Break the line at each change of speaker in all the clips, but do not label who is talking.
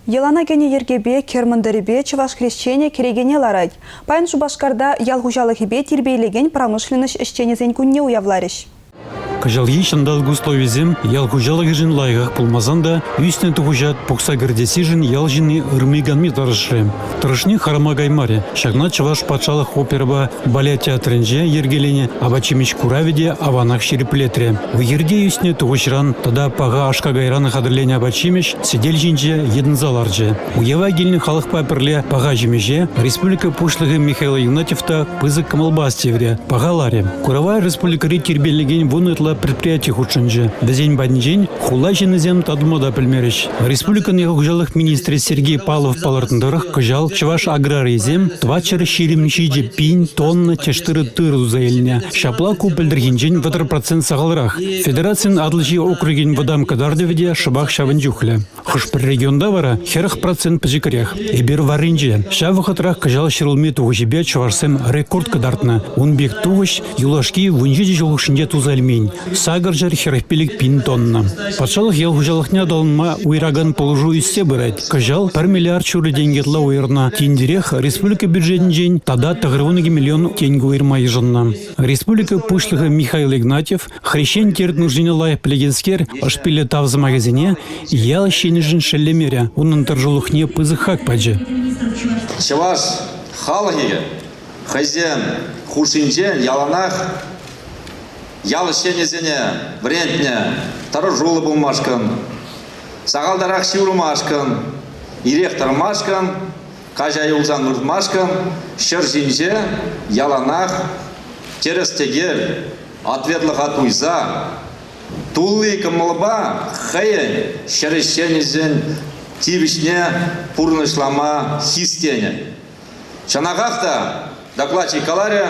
Йӑлана кӗнӗ йӗркепе кӗр мӑнтӑрӗпе чӑваш хресченӗ кӗрекене ларать. Паян Шупашкарта ял хуҫалӑхӗпе тирпейлекен промышленноҫ ӗҫченӗсен кунне уявларӗҫ.
Кӑҫалхи ҫанталӑк условийӗсем ял хуҫалӑхӗшӗн лайӑхах пулмасан та ӳснӗ тухӑҫа пухса кӗртессишӗн ял ҫынни ырми-канми тӑрӑшрӗ. Тӑрӑшни харама каймарӗ. Ҫакна Чӑваш патшалӑх оперӑпа балет театрӗнче йӗркеленӗ апат-ҫимӗҫ куравӗ те аванах ҫирӗплетрӗ. Уй-хирте ӳснӗ тухӑҫран тата паха аш-какайран хатӗрленӗ апат-ҫимӗҫ сӗтел ҫинче йӑтӑнса ларчӗ. Уява килнӗ халӑхпа пӗрле паха ҫимӗҫе республика Пуҫлӑхӗ Михаил Игнатьев та пысӑк кӑмӑлпа астиврӗ, пахаларӗ. Курава республикӑри тирпейлекен вун ытла предприяти хутшӑнчӗ. Вӗсен патӗнчен хула ҫыннисем татӑлма та пӗлмерӗҫ. Республикӑн ял хуҫалӑх министрӗ Сергей Павлов палӑртнӑ тӑрӑх, кӑҫал чӑваш аграрийӗсем 427 пин тонна тӗш-тырӑ тырӑ туса илнӗ. Ҫапла ку пӗлтӗрхинчен 30% сахалрах. Федерацин Атӑлҫи округӗн вӑтам кӑтартӑвӗ те шӑпах ҫавӑн чухлӗ. Хӑш-пӗр регионта вара 40% пӗчӗкрех. Эпир варринче. Ҫав вӑхӑтрах кӑҫал ҫӗрулми тухӑҫӗпе чӑвашсем рекорд кӑтартнӑ. Ун пек тухӑҫ юлашки 17 ҫул хушшинче туса илмен. 845 пин тонна. Патшалӑх ял хуҫалӑхне аталанма уйӑракан пулӑшу ӳссе пырать. Кӑҫал 1 миллиард ҫурӑ тенкӗ ытла уйӑрнӑ. Тинтерех республика бюджетӗнчен тата 92 миллион тенкӗ уйӑрма йышӑннӑ. Республика Пуҫлӑхӗ Михаил Игнатьев Хресчен терт нушине лайӑх пӗлекенскер ӑшпиллӗ тав сӑмахӗсене ял ҫыннишӗн шеллемерӗ, унӑн тӑрӑшулӑхне пысӑк хак пачӗ.
Чӑваш халӑхӗ хӑйсем хушшинче яланах ял ӗҫченӗсене вӗрентнӗ, тӑрӑшуллӑ пулмашкӑн, сахалтарах ҫывӑрмашкӑн, ирех тӑрмашкӑн, каҫа юлсан выртмашкӑн ҫӗр ҫинче яланах тӗрӗс-тӗкел ответлӑха туйса, тулли кӑмӑлпа хӑйӗн ҫӗр ӗҫченӗсен тивӗҫне пурнӑҫлама хистенӗ. Чӑнахах та, докладчик каларӗ,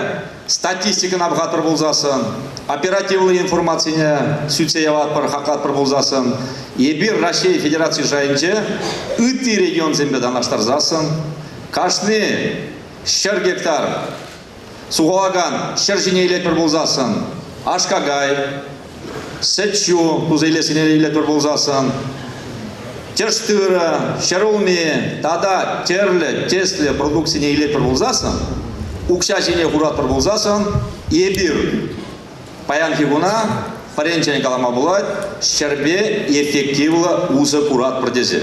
статистикӑна пӑхатпӑр пулсассӑн, оперативлӑ информацине сӳтсе яватпӑр, хаклатпӑр пулсассӑн, эпир Раҫҫей Федераци шайӗнче ытти регионсемпе танлаштарсассӑн кашни 100 гектар Сухалакан ҫӗр ҫине илетпӗр пулсассӑн аш-какай, сӗт-ҫу туса илессине илетпӗр пулсассӑн тӗш-тырӑ, ҫӗрулми тата тӗрлӗ тӗслӗ продукцине илетпӗр пулсассӑн, укҫа ҫине хуратпӑр пулсассӑн эпир Паянхи куна пӗренчен калама пулать, ҫӗрпе эффективлӑ усӑ куратпӑр тесе.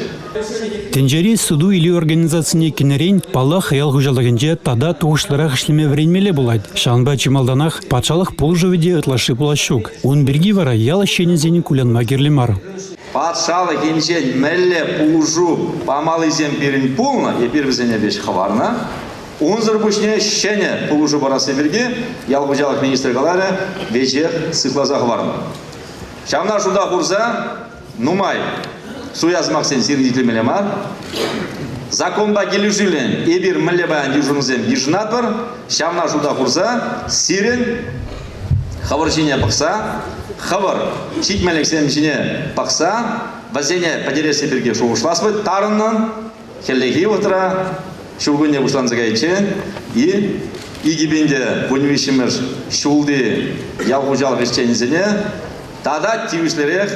Тӗнчери суту-илӳ организацине кӗнӗрен, паллах, ял хуҫалӑхӗнче тата тухӑҫлӑрах ӗҫлеме вӗренмелле пулать. Ҫавӑнпа чи малтанах патшалӑх пулӑшӑвӗ те ытлашши пулас ҫук. Ун пирки вара ял ӗҫченӗсен кулянма кирлӗ мар.
Патшалӑх енчен мӗнле пулӑшу памаллисем пирӗн пулнӑ, эпир вӗсене веҫ хӑварнӑ. Унсӑр пуҫне ҫӗнӗ пулӑшу парасси пирки ял хуҫалӑх министрӗ каларӗ, веҫех сыхласа хӑварнӑ. Ҫавна шута хурса нумай суя сӑмахсен сирӗн итлемелле мар. Законпа килӗшӳллӗн эпир мӗнле паян йышӑнусем йышӑнатпӑр, ҫавна шута хурса сирӗн хӑвӑр ҫине пӑхса, хӑвӑр ҫитменлӗхсем ҫине пӑхса вӗсене пӗтересси пирки шухӑшлас пулать тарӑннӑн. Хӗллехи вӑхӑтра ҫуркунне пуҫланса кайиччен и 2013-мӗш ҫулти ял хуҫалӑх ӗҫченӗсене тата тивӗҫлӗрех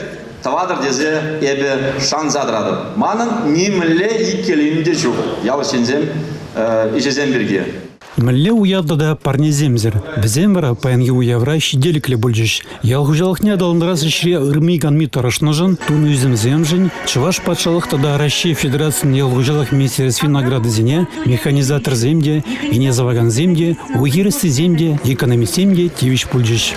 тӑватӑр тесе эпӗ шанса тӑратӑп. Манӑн нимӗнле иккӗленӳ те ҫук ял ӗҫченсем ӗҫӗсем пирки.
Мӗнле уяв тата парнесемсӗр? Вӗсем вара паянхи уявра ҫителӗклӗ пулчӗҫ. Ял хуҫалӑхне аталантарас ӗҫре ырми-канми тӑрӑшнӑшӑн, тунӑ ӳсӗмсемшӗн Чӑваш патшалӑх тата Раҫҫей Федерацийӗн ял хуҫалӑх министерствин наградисене механизаторсем те, ӗне сӑвакансем те, уй-хир ӑстисем те, экономистсем те тивӗҫ пулчӗҫ.